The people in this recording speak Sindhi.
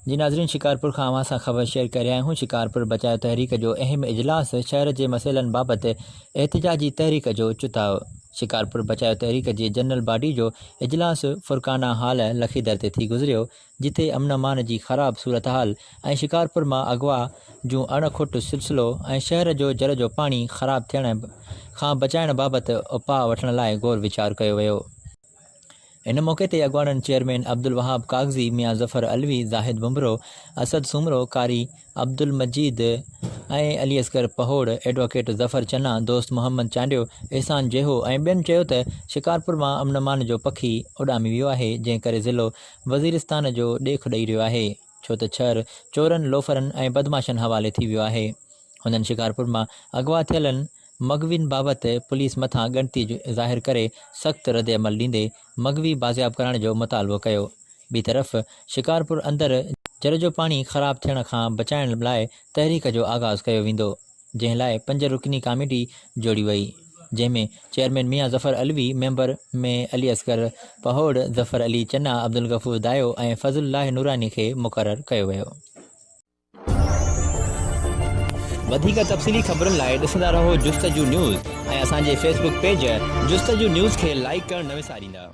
جي ناظرين شڪارپور کان اوهان سان خبر شيئر ڪري رهيا آهيون شڪارپور بچايو تحريڪ جو اهم اجلاس شهر جي مسئلن بابت احتجاجي تحريڪ جو چتاء شڪارپور بچايو تحريڪ جي جنرل باڊي جو اجلاس فرقانه هال لکيدر تي ٿي گذريو جتي امن امان جي خراب صورتحال ۽ شڪارپور مان اغوا جون اڻ کٽ سلسلو ۽ شهر جو جر جو پاڻي خراب ٿيڻ کان بچائڻ بابت اپاء وٺڻ لاء غور ويچار ڪيو ويو. ان موقعي تي اڳواڻن چيئرمين عبدالوهاب ڪاغذي، ميان ظفر علوي، زاهد ڀنڀرو، اسد سومرو، قاري عبدالمجيد ۽ علي اصغر پهوڙ، ايڊووڪيٽ ظفر چنا، دوست محمد چانڊيو، احسان جيهو ۽ ٻين چيو ته شڪارپور مان امن امان جو پکي اڏامي ويو آهي، جنهن ڪري ضلعو وزيرستان جو ڏيک ڏئي رهيو آهي، ڇو ته شهر چورن، لوفرن ۽ بدمعاشن حوالي ٿي ويو آهي. هنن شڪارپور مان اغوا ٿيلن مغوين بابت پوليس مٿان ڳڻتي ظاهر ڪري سخت ردعمل ڏيندي مغوي بازياب ڪرائڻ جو مطالبو ڪيو. ٻي طرف شڪارپور اندر جر جو پاڻي خراب ٿيڻ کان بچائڻ لاء تحريڪ جو آغاز ڪيو ويندو جنهن لاء پنج رڪني ڪاميٽي جوڙي وئي جنهن ۾ چيئرمين ميان ظفر علوي، ميمبر ۾ علي اصغر پهوڙ، ظفر علي چنا، عبدالغفور دايو ۽ فضل الله نوراني کي مقرر ڪيو ويو. وڌيڪ تفصيلي خبرن لاء ڏسندا رهو جستجو نيوز ۽ اسان جي فيس بڪ پيج جستجو نيوز کي لائيڪ ڪرڻ نه وساريندا.